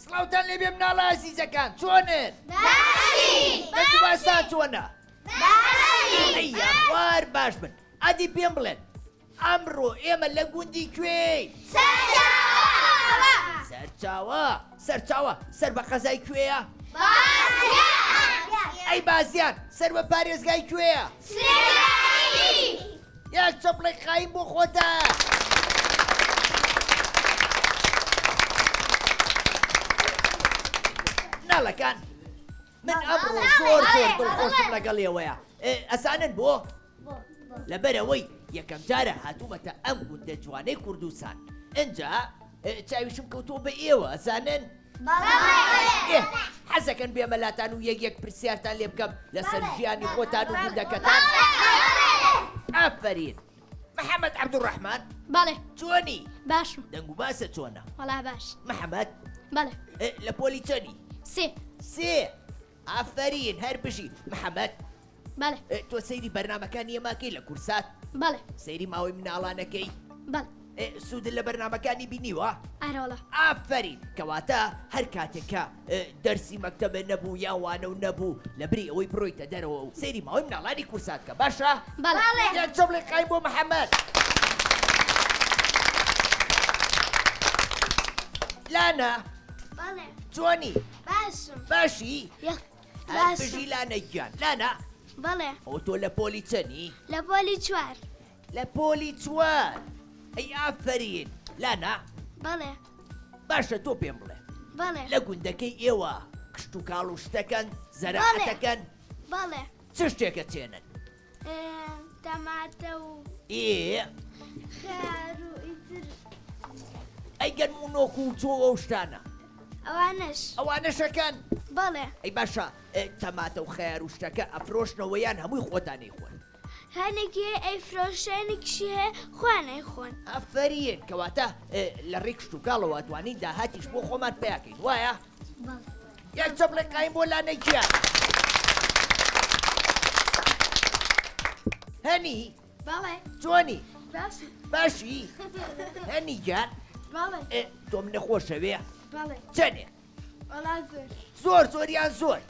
سڵاوتان لێبێ مناڵە ئازیزەکان چۆنن؟ دەنگ و باستان چۆنە؟ ئەی یاخوار باش بن ئەدی پێم بڵێن ئەمڕۆ ئێمە لە گوندی کوێی؟ سەرچاوە سەرچاوە سەر بە قەزای کوێیە؟ ئەی بازیان سەر بە پارێزگای کوێیە؟ یەک چەپڵەی قایم بۆ خۆتان. مناڵەکان من ئەمڕۆ زۆر زۆر دڵخۆشم لەگەڵ ئێوەیە ئەزانن بۆ؟ لەبەرئەوەی یەکەم جارە هاتوومەتە ئەم گوندە جوانەی کوردستان ئنجا چاویشم کەوتووە بە ئێوە ئەزانن؟ حەزەکەن بێمە لاتان و یەک یەک پرسیارتان لێ بکەم لەسەر ژیانی خۆتان و گوندەکەتان ئافەرین محەممەد عەبدولڕەحمان بەڵێ چۆنی باشم دەنگ و باسە چۆنە وەڵا باش محەممەد بەڵێ لە پۆلی چەنی سێ سێ ئافەرین هەر بژی محەمەد. بەڵێ. تۆ سەیری بەرنامەکانی ئێماکەی لە کورسات؟ بەڵێ. سەیری ماوەی مناڵانەکەی؟ بەڵێ. سوودت لە بەرنامەکانی بینیوە؟ ئارەوەڵا. ئافەرین کەواتە هەر کاتێک کە دەرسی مەکتەبە نەبوو یا وانە و نەبوو لە بری ئەوەی بڕۆیتە دەرەوە و سەیری ماوەی مناڵانی کورسات کە باشە؟ بەڵێ. یەک چەپڵی قایم بۆ محەمەد. لانا. بەڵێ. چۆنی؟ باشم. باشی؟ یەخ هەر باشم. بژی لانە گیان. لانە؟ بەڵێ. ئەوە تۆ لە پۆلی چەنی؟ لە پۆلی چوار. لە پۆلی چوار. ئەی ئافەرین. لانە؟ بەڵێ. باشە تۆ پێم بڵێ. بەڵێ. لە گوندەکەی ئێوە کشتوکاڵ و شتەکەن، زەراعەتەکەن؟ بەڵێ. چ شتێکە چێنن؟ تەماتە و ئێ خەیار و ئیتر ئەی گەنم و نۆک و چۆ ئەو شتانە ئەوانەش ئەوانەشەکەن بەڵێ ئەی باشە تەماتە و خەیار و شتەکە ئەفرۆشنەوە یان هەمووی خۆتان ئەیخۆن هەنێکی هەیە ئەیفرۆشێ هەنێکیشی هەیە خۆیان ئەیخۆن ئافەرین کەواتە لە ڕێی کشتوکاڵەوە ئەتوانین داهاتیش بۆ خۆمان پەیاکەین وایە یەک چەپڵێک قایم بۆ لانە گیان. هەنی بەڵێ چۆنی باشم باشی هەنی گیان بەڵێ ئێ، تۆ منە خۆشەوێ بەڵێ چەنێ وەڵا زۆر زۆر زۆر یان زۆر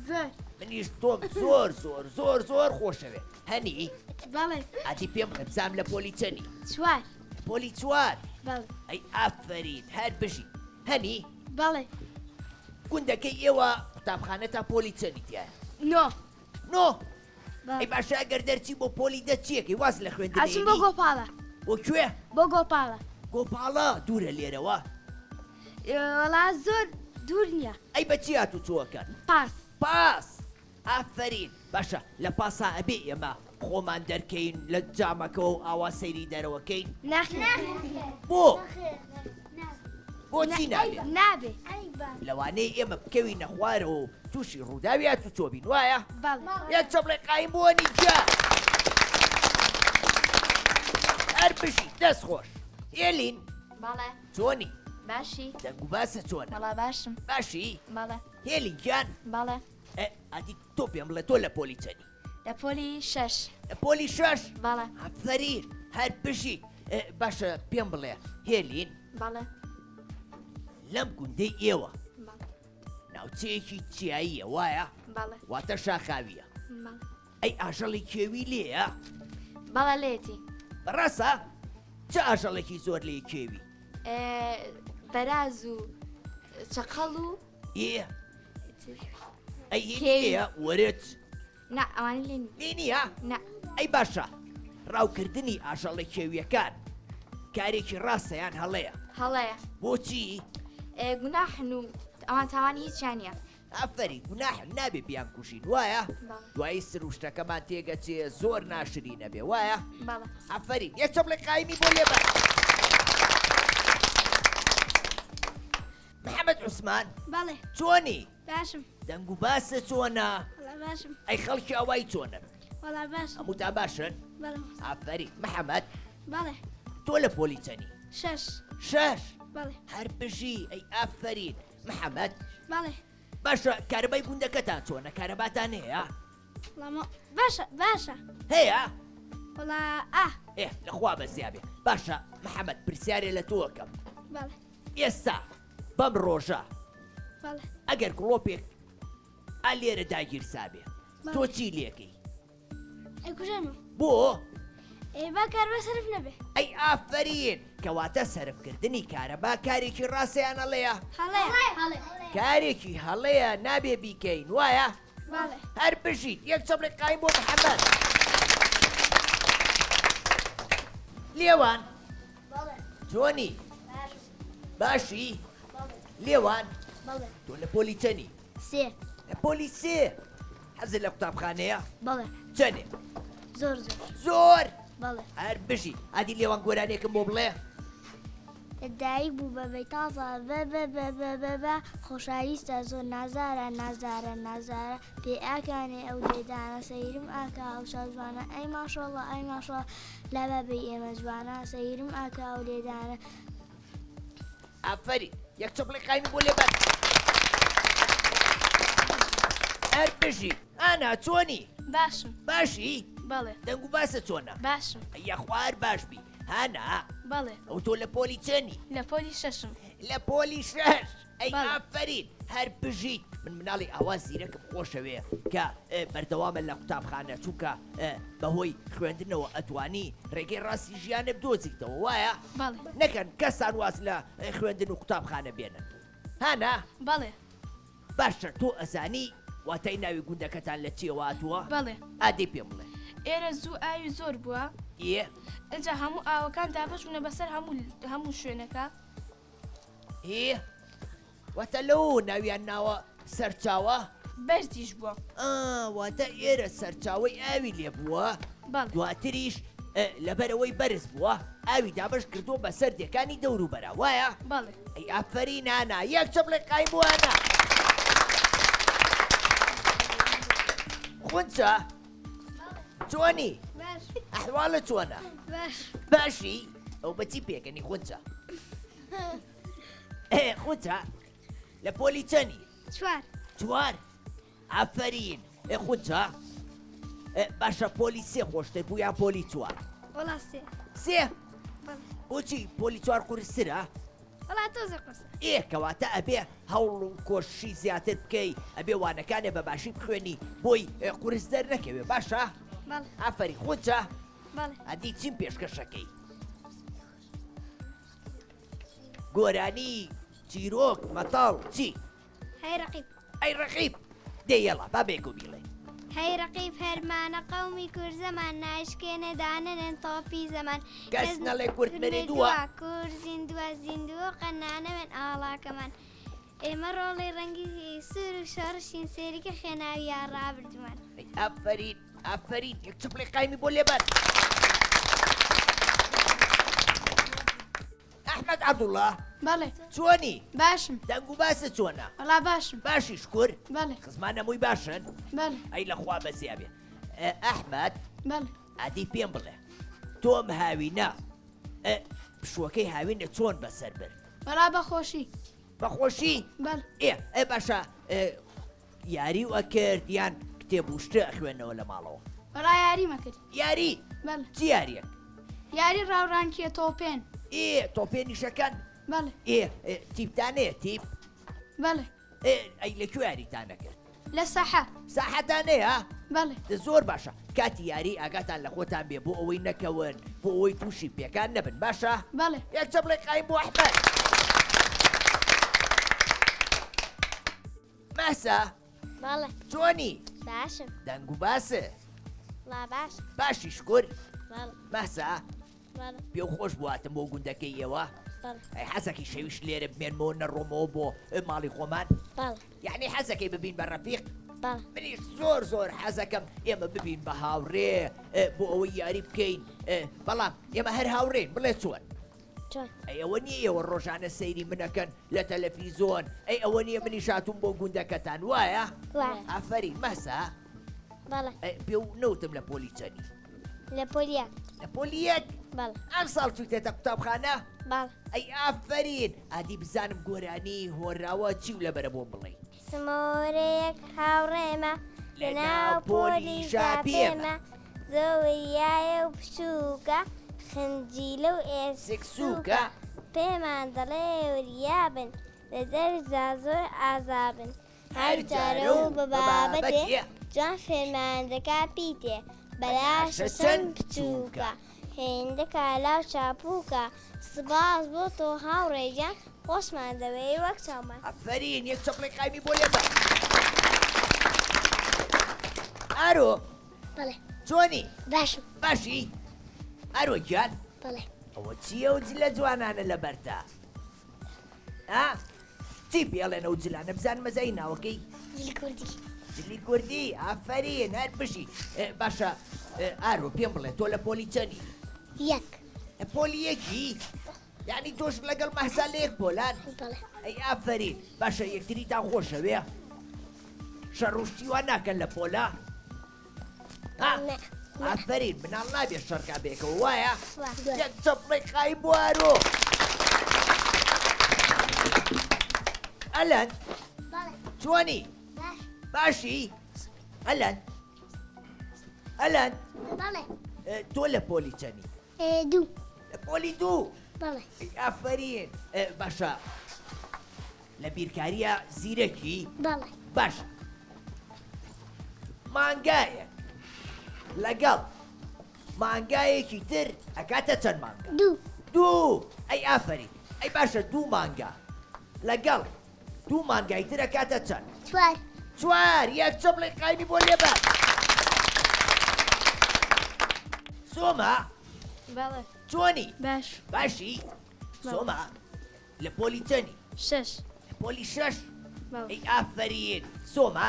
زۆر منیش تۆم زۆر زۆر زۆر زۆر خۆشەوێ هەنی بەڵێ ئەدی پێم بڵێ بزانم لە پۆلی چەنی چوار پۆلی چوار بەڵێ ئەی ئافەرین هەر بژی هەنی بەڵێ. گوندەکەی ئێوە قوتابخانە تا پۆلی چەنی تیایە؟ نۆ. نۆ؟ ئەی باشە ئەگەر دەرچی بۆ پۆلی دە چیەکەی واز لە خوێندن ئەچم بۆ گۆپاڵە. بۆ کوێ؟ بۆ گۆپاڵە. گۆپاڵە دوورە لێرەوە؟ وەڵا زۆر. دوور نییە. ئەی بە چی هاتوچۆ ئەکەن؟ پاس. پاس! ئافەرین. باشە لە پاسا ئەبێ ئێمە خۆمان دەرکەین لە جامەکەوە و ئاوا سەیری دەرەوە کەین؟ نەخێر. بۆ؟ بۆچی نابێ؟ نابێ. لەوانەیە ئێمە بکەوینە خوارەوە و تووشی ڕووداوی هاتوچۆ بین وایە؟ بەڵێ. یەک چەپڵەی قایم بۆ نیجا. هەر بژی دەست خۆش. هێلین. بەڵێ. چۆنی؟ باشی. دەنگ و باسە چۆنە؟ وەڵا باشم. باشی؟ بەڵێ. هێلین گیان. بەڵێ. ئێ ئەدی تۆ پێم بڵێ تۆ لە پۆلی چەنی؟ لە پۆلی شەش. لە پۆلی شەش؟ بەڵێ. ئافەرین هەر بژیت. باشە پێم بڵێ هێلین. بەڵێ. لەم گوندەی ئێوە بەڵێ. ناوچەیەکی چیاییە وایە؟ بەڵێ. واتە شاخاویە. بەڵێ. ئەی ئاژەڵی کێوی لێیە؟ بەڵێ لێتی. ڕاستە؟ چ ئاژەڵێکی زۆر لێی کێوی؟ بەراز و چەقەڵ و ئێ ئەی هی لێیە وەرت؟ نا ئەوانە لێ نین. لێ نییە؟ نا. ئەی باشە ڕاوکردنی ئاژەڵە کێوییەکان کارێکی ڕاستە یان هەڵەیە؟ هەڵەیە. بۆچی؟ گوناحن و ئەوان تاوانی هیچیان نییە. ئافەرین گوناحن نابێ بیانکوژین وایە؟ دوایی سروشتەکەمان تێگەچێ زۆر ناشرینە بێ وایە؟ بەڵێ. ئافەرین یەک چەپڵەی قایمی بۆ لێبە. محەمەد عوسمان. بەڵێ. چۆنی؟ باشم. دەنگ و باسە چۆنە؟ وەڵا باشم. ئەی خەڵکی ئاوایی چۆنن؟ وەڵا باشن. هەمووتان باشن؟ بەڵێ. ئافەرین محەمەد. بەڵێ. تۆ لە پۆلی چەنی؟ شەش. شەش؟ بەڵێ. هەر بژی ئەی ئافەرین. محەمەد. بەڵێ. باشە کارەبای گوندەکەتان چۆنە کارەباتان هەیە؟ وەڵا باشە باشە. هەیە؟ وەڵا ئا. ئێ لەخوا بەزیابێ باشە محەمەد پرسیارێ لە تۆ ئەکەم. بەڵێ. ئێستا بەم ڕۆژە بەڵێ. ئەگەر گڵۆپێک ئا لێرە داگیرسابێ تۆ چی لێکەی؟ ئەیکوژێنم. بۆ؟ ئێ با کارەبا سەرف نەبێ. ئەی ئافەرین کەواتە سەرفکردنی کارەبا کارێکی ڕاستە یان هەڵەیە؟ هەڵەیە. کارێکی هەڵەیە نابێ بیکەین وایە؟ بەڵێ. هەر بژیت یەک چەپڵی قایم بۆ محەمەد. لێوان بەڵێ. چۆنی؟ باشم. باشی؟ بەڵێ. لێوان بەڵێ. تۆ لە پۆلی چەنی؟ سێ. لە پۆلی سێ؟ حەزت لە قوتابخانەیە؟ بەڵێ. چەنێ؟ زۆر زۆر. زۆر؟ بەڵێ. هەر بژی. ئادی لێوان گۆرانیەکم بۆ بڵێ. لە دایک بوو بە بەیتازە بە بە بە بە بە بە خۆشاویستە زۆر نازارە نازارە نازارە پێ ئاکانێ ئەو لێدانە سەیرم ئاکا ئەو چاو جوانە ئەی ماشەڵڵا ئەی ماشەڵڵا لە بابەی ئێمە جوانە سەیرم ئاکا ئەو لێدانە. ئافەرین یەک چەپڵی قایمی بۆ لێبەن. هەر بژی ئانا چۆنی؟ باشم. باشی؟ بەڵێ. دەنگ و باسە چۆنە؟ باشم. یاخوا هەر باش بی. هانا؟ بەڵێ. ئەو تۆ لە پۆلی چەنی؟ لە پۆلی شەشم. لە پۆلی شەش؟ ئەی بەڵێ. ئافەرین هەر بژیت. من مناڵی ئاوا زیرەکم خۆشەوێ کە بەردەوامە لە قوتابخانە چونکە بەهۆی خوێندنەوە ئەتوانی ڕێگەی ڕاستی ژیانت بدۆزیتەوە وایە؟ بەڵێ. نەکەن کەسان واز لە خوێندن و قوتابخانە بێنن. هانا؟ بەڵێ. باشە تۆ ئەزانی واتای ناوی گوندەکەتان لە چیەوە هاتووە؟ بەڵێ. ئادەی پێم بڵێ. ئێرە زوو ئاوی زۆر بووە. ئێ. ئینجا هەموو ئاوەکان دابەش بوونە بەسەر هەموو هەموو شوێنەکە. ئێ واتە لەوەوە ناویان ناوە سەرچاوە؟ بەرزیش بووە. ئا واتە ئێرە سەرچاوەی ئاوی لێ بووە؟ بەڵێ. دواتریش لەبەرئەوەی بەرز بووە ئاوی دابەش کردووە بەسەر دێکانی دەوروبەرا وایە؟ بەڵێ. ئەی ئافەرین ئانا یەک چەپڵی قایم بۆ ئانا. خونچە چۆنی؟ باش. ئەحواڵت چۆنە؟ باش. باشی؟ ئەو بەچی پێکەنی خونچە؟ خونچە لە پۆلی چەنی؟ چوار. چوار؟ ئافەرین ئێ خونچە باشە پۆلی سێ خۆشتر بوو یان پۆلی چوار؟ وەڵا سێ. سێ؟ بەڵێ. بۆچی پۆلی چوار قورسترە؟ وەڵا تۆزێ قورسە. ئێ کەواتە ئەبێ هەوڵ و کۆششی زیاتر بکەی ئەبێ وانەکانێ بە باشی بخوێنی بۆی قورس دەرنەکەوێ باشە؟ بەڵێ. ئافەرین خونچە. بەڵێ. ئەدی چیم پێشکەشەکەی؟ گۆرانی چیرۆک مەتەڵ چی؟ هەی ڕەقیب. ئەی ڕەقیب دەی یەڵا با بێکۆ بیڵێ. هەی ڕەقیب هەرمانە قەومی کورد زەمان نایشکێنێ دانەنێن تۆپی زەمان کەس نەڵێ کورد مردووە. کورد زیندووە زیندووە قەنانەوێن ئاڵاکەمان. ئێمە ڕۆڵەی ڕەنگی سوور و شۆڕشین سەیرکە خوێناوییە ڕابردوومان. ئەی ئافەرین ئافەرین یەک چپڵی قایمی بۆ لێبەن. ئەحمەد عەبدوڵڵا بەڵێ چۆنی؟ باشم. دەنگ و باست چۆنە؟ وەڵا باشم. باشی شکور؟ بەڵێ. خزمان هەمووی باشن؟ بەڵێ. ئەی لە خوا بەزیا بێ. ئەحمەد بەڵێ. ئەدی پێم بڵێ تۆم هاوینە پشووەکەی هاوینە چۆن بەسەر برد؟ وەڵا بە خۆشی. بە خۆشی؟ بەڵێ. ئێ ئێ باشە یاری و ئەکرد یان کتێب و شتە ئەخوێندنەوە لە ماڵەوە؟ وەڵا یاریم ئەکرد. یاری؟ بەڵێ. چ یاریەک؟ یاری ڕاوڕانکێ تۆپێن. ئێ تۆپێنیشەکەن؟ بەڵێ. ئێ تیپتان هەیە تیپ؟ بەڵێ. ئێ ئەی لە کوێ یاریتان ئەکرد؟ لە ساحە. ساحەتان هەیە؟ بەڵێ. دە زۆر باشە کاتی یاری ئاگاتان لە خۆتان بێ بۆ ئەوەی نەکەون بۆ ئەوەی تووشی پێکان نەبن باشە؟ بەڵێ. یەک چەپڵەی قایم بۆ ئەحمەد. مەهسا. بەڵێ. چۆنی؟ باشم. دەنگ و باسێ؟ ڵا باش. باشی شکر؟ بەڵێ. مەهسا. بەڵێ. پێو خۆش بوو هاتم بۆ گوندەکەی ئێوە؟ بەڵێ. ئەی حەزەکەی شەویش لێرە بمێنمەوە نەڕۆمەوە بۆ ماڵی خۆمان؟ بەڵێ. یەعنی حەزەکەی ببین بە ڕەفیق؟ بەڵێ. منیش زۆر زۆر حەزەکەم ئێمە ببین بە هاوڕێ بۆ ئەوەی یاری بکەین بەڵام ئێمە هەر هاوڕێین بڵێ چۆن؟ چۆن؟ ئەی ئەوە نییە ئێوە ڕۆژانە سەیری منەکەن لە تەلەفیزۆن ئەی ئەوە نییە منیش هاتووم بۆ گوندەکەتان وایە؟ وایە. ئافەرین مەهسا. بەڵێ. پێ و نەوتم لە پۆلی چەنی؟ لە پۆلی یەک. لە پۆلی یەک؟ بەڵێ. ئەمساڵ چوویتەتە قوتابخانە؟ بەڵێ. ئەی ئافەرین ئادی بزانم گۆرانی هۆنراوە چی و لەبەرە بۆم بڵێی. سمۆرەیەک هاوڕێمە لەناو پۆلیشا پێمە زۆر وریایە و بچووکە خنجیلە و ئێسک سووکە پێمان دەڵێ وریابن لە دەرسدا زۆر ئازابن هەر جارە و بە بابەتێ جوان فێرمان دەکا پیتێ بەلاشە چەند بچووکە هێندە کالا و چاپووکە سپاس بۆ تۆ هاوڕێ گیان خۆشمان دەوێی وەک چاومان. ئەفەرین یەک چەپڵەی قایمی بۆ لێبە. ئارۆ. بەڵێ. چۆنی؟ باشم. باشی؟ ئارۆ گیان. بەڵێ. ئەوە چییە ئەو جلە جوانانە لەبەرتە؟ ئا؟ چی پێڵێن ئەو جلانە بزانم مەزای ناوەکەی؟ جلی کوردی. جلی کوردی ئافەرین هەر بژی. باشە ئارۆ پێم بڵێ تۆ لە پۆلی چەنی؟ یەک. لە پۆلی یەکی؟ یعنی تۆش لەگەڵ مەهسا لە یەک پۆلان؟ بەڵێ. ئەی ئافەرین باشە یەکتریتان خۆشەوێ؟ شەڕ و شتی وا ناکەن لە پۆلا؟ ها؟ نا. ئافەرین مناڵ نابێ شەڕکا بێکەوە وایە؟ وا. یەک چەپڵەی قایم بۆ ئارۆ. ئەلەند بەڵێ. چۆنی؟ باش. باشی؟ ئەلەند ئەلەند بەڵێ. تۆ لە پۆلی چەنی؟ دوو. لە پۆلی دوو؟ بەڵێ. ئافەرین باشە لە بیرکاریە زیرەکی؟ بەڵێ. باشە مانگایەک لەگەڵ مانگایەکی تر ئەکاتە چەند مانگا؟ دوو. دوو ئەی ئافەرین ئەی باشە دوو مانگا لەگەڵ دوو مانگای تر ئەکاتە چەند؟ چوار. چوار یەک چەپڵەی قایمی بۆ لێبە. سۆما بەڵێ. چۆنی؟ باش. باشی؟ سۆما لە پۆلی چەنی؟ شەش. لە پۆلی شەش؟ بەڵێ. ئەی ئافەرین سۆما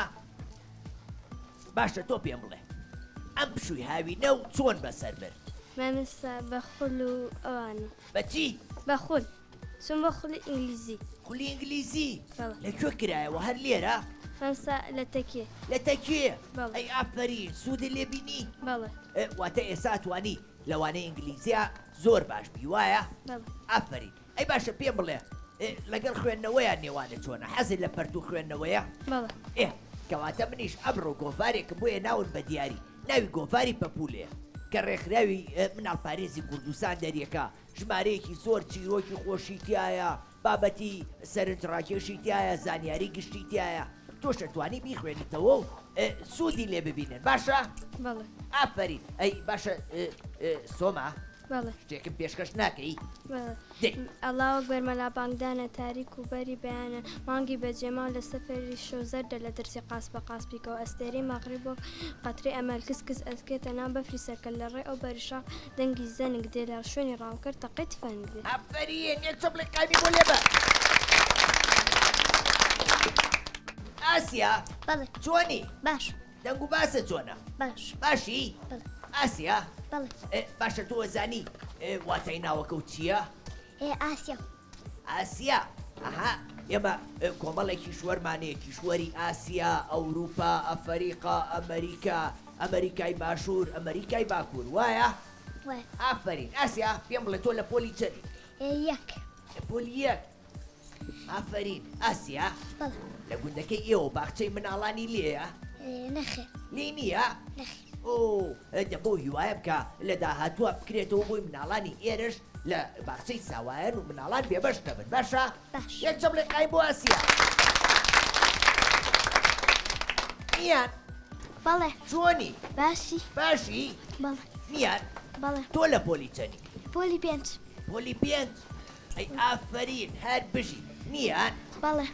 باشە تۆ پێم بڵێ ئەم پشووی هاوینە و چۆن بەسەر برد؟ مامۆستا بە خول و ئەوانە. بە چی؟ بە خول. چووم بۆ خولی ئینگلیزی. خولی ئینگلیزی؟ بەڵێ. لە کوێ کرایەوە هەر لێرە؟ مامۆستا لە تەکیە. لە تەکیە؟ بەڵێ. ئەی ئافەرین سوودت لێ بینی؟ بەڵێ. واتە ئێستا ئەتوانی لە وانەی ئینگلیزیا زۆر باش بی وایە؟ بەڵێ. ئافەرین. ئەی باشە پێم بڵێ لەگەڵ خوێندنەوەیان نێوانت چۆنە؟ حەزت لە پەرتوو خوێندنەوەیە؟ بەڵێ. ئێ کەواتە منیش ئەمڕۆ گۆڤارێکم بۆ هێناون بە دیاری ناوی گۆڤاری پەپوولەیە کە ڕێکخراوی مناڵپارێزی کوردستان دەریەکا ژمارەیەکی زۆر چیرۆکی خۆشی تیایە، بابەتی سەرنجڕاکێشی تیایە، زانیاری گشتی تیایە، تۆش ئەتوانی بیخوێنیتەوە و سوودی لێ ببینن باشە؟ بەڵێ. ئافەرین، ئەی باشە سۆما بەڵێ. شتێکم پێشکەش ناکەی؟ بەڵێ. دەی. ئەڵا وەک بەر مەلا بانگدانە تاریک و بەری بەیانە مانگی بەجێماو لە سەفەری شەو زەردە لە درزی قاس بە قاس پیکەوە ئەستێرەی مەغریب وەک قەترەی ئەمەل کز کز ئەتکێتە ناو بەفری سەرکەل لە ڕێ ئەو بەری شاخ دەنگی زەنگ دێ لە شوێنی ڕاوکەر تەقەی تفەنگ دێ. ئافەرین یەک چەپڵی قایمی بۆ لێبە. ئاسیا بەڵێ. چۆنی؟ باش. دەنگ و باسە چۆنە؟ باش. باشی؟ بەڵێ. ئاسیا؟ بەڵێ. باشە تۆ ئەزانی واتای ناوەکەو چییە؟ ئێ ئاسیا. ئاسیا ئەها ئێمە کۆمەڵێک کیشوەرمان هەیە کیشوەری ئاسیا، ئەوروپا، ئەفەریقا، ئەمەریکا، ئەمەریکای باشوور، ئەمەریکای باکوور وایە؟ وایە. ئافەرین ئاسیا پێم بڵێ تۆ لە پۆلی چەنی؟ ئێ یەک. لە پۆلی یەک ئافەرین ئاسیا بەڵێ. لە گوندەکەی ئێوە باخچەی مناڵانی لێیە؟ ئێ نەخێر. لێی نییە؟ نەخێر. ئۆ دە بەو هیوایە بکە لە داهاتووە بکرێتەوە بۆی مناڵانی ئێرەش لە باخچەی ساوایان و مناڵان بێبەش نەبن باشە؟ باش. یەک چەپڵی قایم بۆ ئاسیا. نیان بەڵێ. چۆنی؟ باشی. باشی؟ بەڵێ. نیان بەڵێ. تۆ لە پۆلی چەنی؟ پۆلی پێنج. پۆلی پێنج ئەی ئافەرین هەر بژی نیان بەڵێ.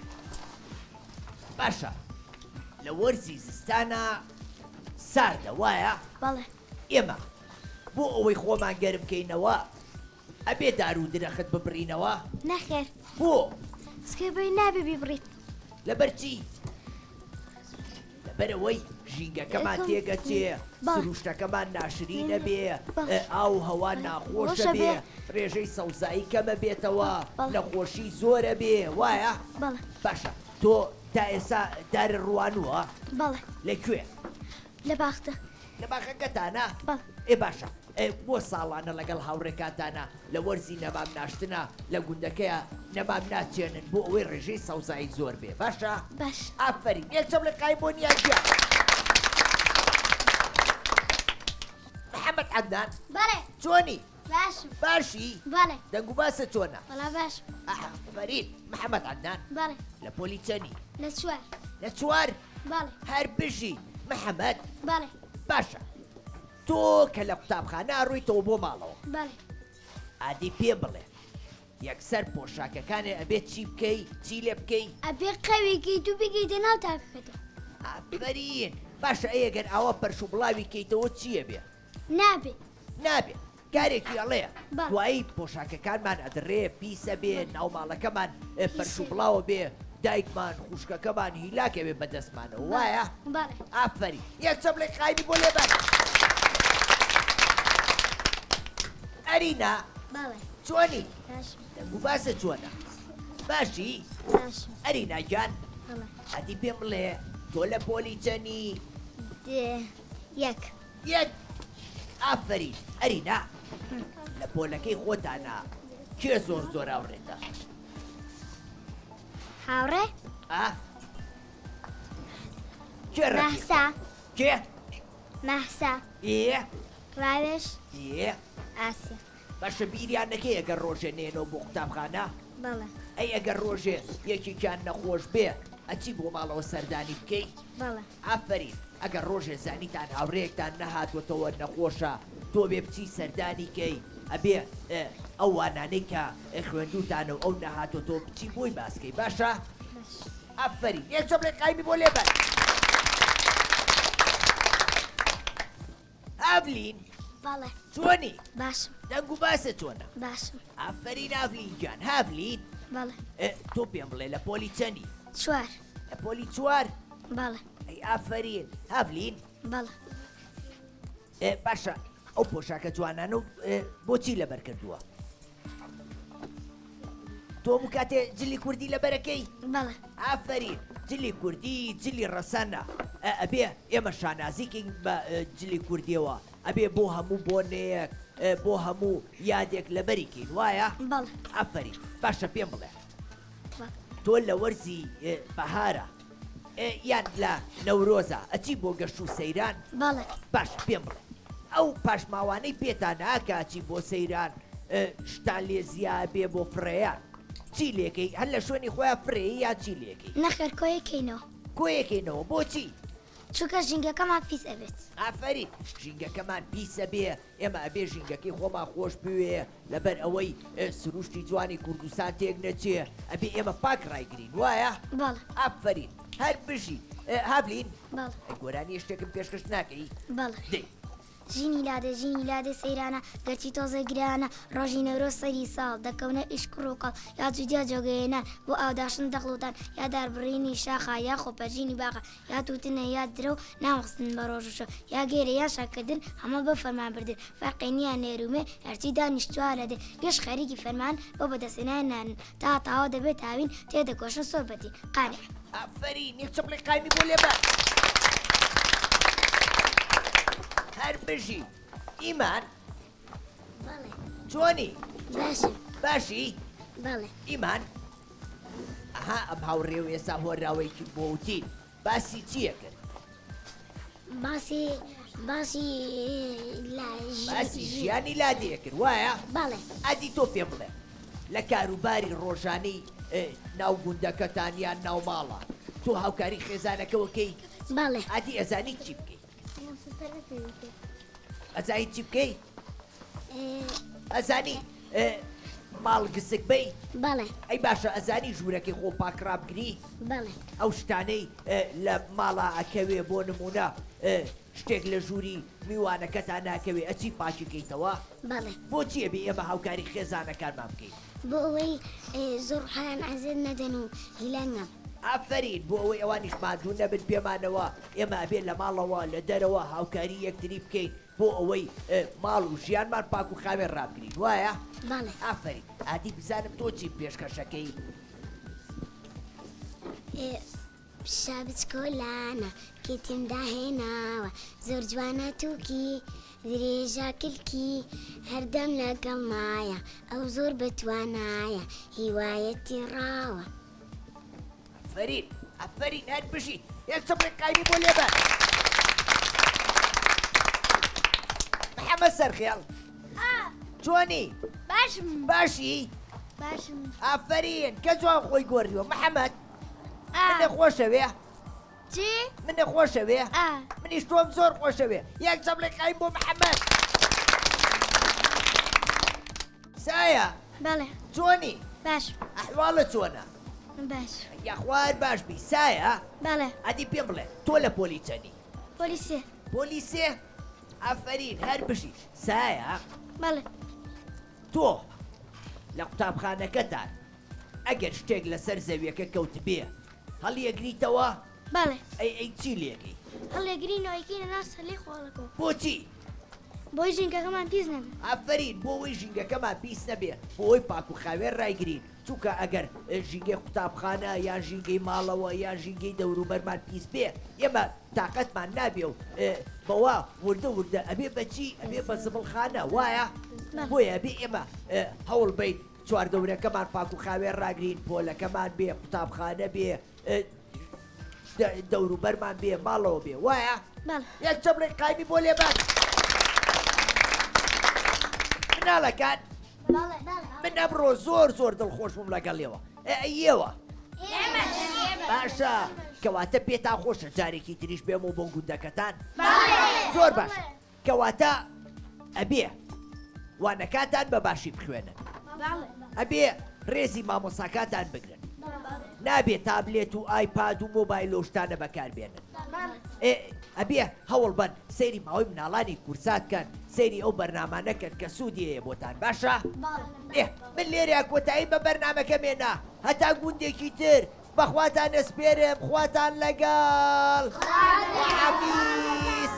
باشە لە وەرزی زستانا ساردە وایە؟ بەڵێ. ئێمە بۆ ئەوەی خۆمان گەرم کەینەوە ئەبێ دار و درەخت ببڕینەوە؟ نەخێر. بۆ؟ چونکە بۆی نابێ بیبڕیت. لەبەر چی؟ لەبەرئەوەی ژینگەکەمان تێگەچێ، سروشتەکەمان ناشرینە بێ، ئاو و هەوا ناخۆشە بێ، ڕێژەی سەوزایی کەمە بێتەوە، نەخۆشی زۆرە بێ، وایە؟ باشە تۆ تا ئێستا دارت ڕوانووە؟ لە کوێ؟ لە باخچە. لە باخەکەتانە؟ ئێ باشە بۆ ساڵانە لەگەڵ هاوڕێکانتانا لە وەرزی نەمام ناشتنا لە گوندەکەیا نەمام ناچێنن بۆ ئەوەی ڕێژەی سەوزایی زۆر بێ باشە؟ باش. ئافەرین یەک چەپڵی قایم بۆ نیا گیان. محەمەد عەدنان. بەڵێ. چۆنی؟ باشم. باشی؟ بەڵێ. دەنگ و باست چۆنە؟ وەڵا باشم. ئافەرین محەمەد عەدنان. بەڵێ. لە پۆلی چەنی؟ لە چوار. لە چوار؟ بەڵێ. هەر بژی محەمەد. بەڵێ. باشە تۆ کە لە قوتابخانە ئەڕۆیتەوە بۆ ماڵەوە. بەڵێ. ئادی پێم بڵێ یەکسەر پۆشاکەکانێ ئەبێ چی بکەی چی لێ بکەی؟ ئەبێ قەوی کەیت و بیکەیتە ناو تاکەکەتەوە. ئافەرین باشە ئەی ئەگەر ئاوا پەرش و بڵاوی کەیتەوە چی ئەبێ؟ نابێ. نابێ کارێکی ئەڵێ بەڵێ. دوایی پۆشاکەکانمان ئەدڕێ پیس ئەبێ ناو ماڵەکەمان پەرش و بڵاو ئەبێ دایکمان خوشکەکەمان هیلاک ئەبێ بە دەستمانەوە وایە؟ بەڵێ. ئافەرین یەک چەپڵی قایمی بۆ لێبەن. ئەرینا بەڵێ. چۆنی؟ باشم. دەنگ و باست چۆنە؟ باشی؟ باشم. ئەرینا گیان بەڵێ. ئەدی پێم بڵێ تۆ لە پۆلی چەنی؟ یەک. یەک ئافەرین ئەرینا لە پۆلەکەی خۆتانا کێ زۆر زۆر هاوڕێتە؟ هاوڕێ؟ ئا کێ ڕەفیقە؟ مەهسا. کێ؟ مەهسا. ئێ؟ ڕاوێژ. ئێ؟ ئاسیا. باشە بیریان نەکەی ئەگەر ڕۆژێ نەیەنەوە بۆ قوتابخانە؟ بەڵێ. ئەی ئەگەر ڕۆژێ یەکێکیان نەخۆش بێ ئەچی بۆ ماڵەوە سەردانی بکەی؟ بەڵێ. ئافەرین ئەگەر ڕۆژێ زانیتان هاوڕێیەکتان نەهاتوەتەوە نەخۆشە تۆ بێ بچی سەردانی کەی ئەبێ ئەو وانانەی کە خوێندوتانە و ئەو نەهاتوەتەوە بچی بۆی باس کەی باشە؟ باش. ئافەرین یەک چەپڵی قایمی بۆ لێبەن. ئاڤلین. بەڵێ. چۆنی؟ باشم. دەنگ و باست چۆنە؟ باشم. ئافەرین ئاڤلین گیان. هاڤلین. بەڵێ. تۆ پێم بڵێ لە پۆلی چەنی؟ چوار. لە پۆلی چوار؟ بەڵێ. ئەی ئافەرین. هاڤلین. بەڵێ. باشە ئەو پۆشاکە جوانانە بۆچی لەبەر کردووە؟ تۆ هەموو کاتێ جلی کوردی لەبەرەکەی؟ بەڵێ. ئافەرین جلی کوردی جلی ڕەسەنە ئەبێ ئێمە شانازی کەین بە جلی کوردیەوە ئەبێ بۆ هەموو بۆنەیەک بۆ هەموو یادێک لەبەری کەین وایە؟ بەڵێ. ئافەرین باشە پێم بڵێ تۆ لە وەرزی بەهارە یان لە نەورۆزا ئەچی بۆ گەشت و سەیران؟ بەڵێ. باشە پێم بڵێ ئەو پاشماوانەی پێتان ناکا ئەچی بۆ سەیران شتان لێ زیا بێ بۆ فڕێیان چی لێکەی هەر لە شوێنی خۆیان فرێی یان چی لێکەی؟ نەخێر کۆیەکەینەوە. کۆیەکەینەوە بۆچی؟ چونکە ژینگەکەمان پیس ئەبێت. ئافەرین ژینگەکەمان پیس ئەبێ ئێمە ئەبێ ژینگەکەی خۆمان خۆش بوێ لەبەر ئەوەی سروشتی جوانی کوردستان تێک نەچێ ئەبێ ئێمە پاک ڕایگرین وایە؟ بەڵێ. ئافەرین هەر بژی هاڤلین بەڵێ. ئەی گۆرانیە شتێکم پێشکەش ناکەی؟ بەڵێ. دەی. ژینی لادێ ژینی لادێ سەیرانە گەرچی تۆزێ گرانە ڕۆژی نەورۆز سەری ساڵ دەکەونە ئیش کوڕ و کاڵ یا جووت یا جۆگەیەنان بۆ ئاوداشتن دەخڵوتان یا داربڕینی شاخە یا خۆپەرژینی باخە یا تووتنە یا درەو ناوخستن بە ڕۆژ و شەو یا گێرە یان شەکردن هەمە بە فەرمان بردن فەرقی نییە نێر و مێ هەرچی دانیشتووە لە دێ گشت خەریکی فەرمان بۆ بەدەستهێنانی نانن تا تەواو دەبێت هاوین تێدەکۆشن زۆر بەتین قانع. ئافەرین یەک چەپڵەی قایمی بۆ لێبە. هەر بژی ئیمان. بەڵێ. چۆنی؟ باشم. باشی؟ بەڵێ. ئیمان ئەها ئەم هاوڕێ و ئێستا هۆنراوەیەکی بۆ وتین باسی چییە کرد؟ باسی باسی لە باسی ژیانی لادێ کرد وایە؟ بەڵێ. ئەدی تۆ پێم بڵێ لە کاروباری ڕۆژانەی ناو گوندەکەتان یان ناو ماڵە تۆ هاوکاری خێزانەکەوە کەی؟ بەڵێ. ئەدی ئەزانی چی بکەی؟ ئەزانی چی بکەی؟ ئەزانی ماڵ گسک بی؟ بەڵێ. ئەی باشە ئەزانی ژوورەکەی خۆ پاک ڕابگری؟ بەڵێ. ئەو شتانەی لە ماڵا ئەکەوێ بۆ نمونە شتێک لە ژووری میوانەکەتا ناکەوێ ئەچی پاکی کەیتەوە؟ بەڵێ. بۆچی ئەبێ ئێمە هاوکاری خێزانەکانمان بکەین؟ بۆ ئەوەی زۆر خۆیان ئەزێت نەدەن و هیلاک نەبن. ئافەرین بۆ ئەوەی ئەوانیش ماندوو نەبن پێمانەوە ئێمە ئەبێ لە ماڵەوە لە دەرەوە هاوکاری یەکتری بکەین بۆ ئەوەی ماڵ و ژیانمان پاک و خاوێن ڕابگرین وایە؟ بەڵێ. ئافەرین ئادی بزانم تۆ چی پێشکەشەکەی؟ پیشە بچکۆلانە کیتیم داهێناوە زۆر جوانە تووکی درێژە کلکی هەردەم لەگەڵمایە ئەو زۆر بەتوانایە هیوایەتی ڕاوە. ئەفەرین ئەفەرین هەر بژیت یەک چەپڵی قایمی بۆ لێبە محەممەد سەرخێڵ چۆنی باشم باشی باشم ئافەرین کە جوان خۆی گۆڕیوە محەممەد منە خۆشەوێ چی منە خۆشەوێ منیش تۆم زۆر خۆشەوێ یەک چەپڵی قایم بۆ محەممەد سایە بەڵێ چۆنی باش ئەحواڵە چۆنە باش یاخوا هەر باش بی سایە بەڵێ ئەدی پێم بڵێ تۆ لە پۆلی چەنی پۆلی سێ پۆلی سێ ئافەرین هەر بژی سایە بەڵێ تۆ لە قوتابخانەکەتان ئەگەر شتێک لەسەر زەویەکە کەوتبێ هەڵیەگریتەوە؟ بەڵێ. ئەی ئەی چی لێکەی؟ هەڵیەگرینەوە ئەیکەینە ناو سەلەی خۆڵەکەوە. بۆچی؟ بۆی ژینگەکەمان پیس نەبێ. ئافەرین بۆ ئەوەی ژینگەکەمان پیس نەبێ بۆ ئەوەی پاک و خاوێن ڕایگرین چونکە ئەگەر ژینگەی قوتابخانە یان ژینگەی ماڵەوە یان ژینگەی دەوروبەرمان پیس بێ ئێمە تاقەتمان نابێ و بەوە وردە وردە ئەبێ بە چی ئەبێ بە زبڵخانە وایە؟ بۆیە ئەبێ ئێمە هەوڵ بەین چواردەورەکەمان پاک و خاوێن ڕاگرین پۆلەکەمان بێ قوتابخانە بێ دەوروبەرمان بێ ماڵەوە بێ وایە؟ یەک چەپڵی قایمی بۆ لێبان مناڵەکان من ئەمڕۆ زۆر زۆر دڵخۆش بووم لەگەڵیەوە ئەیەوە باشە کەواتە پێتان خۆشە جارێکی تریش بێم و بۆ گوندەکەتان زۆر باشە کەواتە ئەبێ وانەکاتان بە باشی بخوێنن ئەبێ ڕێزی مامۆساکاتان بگرن نابێ تابلێت و ئایپاد و مۆبایل و شتانە بەکاربێنن ئەبێ هەوڵ بن سەیری ماوەی مناڵانی کورسات کەن سەیری ئەو بەرنامانە کەن کە سوودی هەیە بۆتان باشە ئێ من لێرە کۆتایی بە بەرنامەکە مێنا هەتا گوندێکی تر بەخواتان ئەسپێرم خواتان لەگەڵ خواحافیز.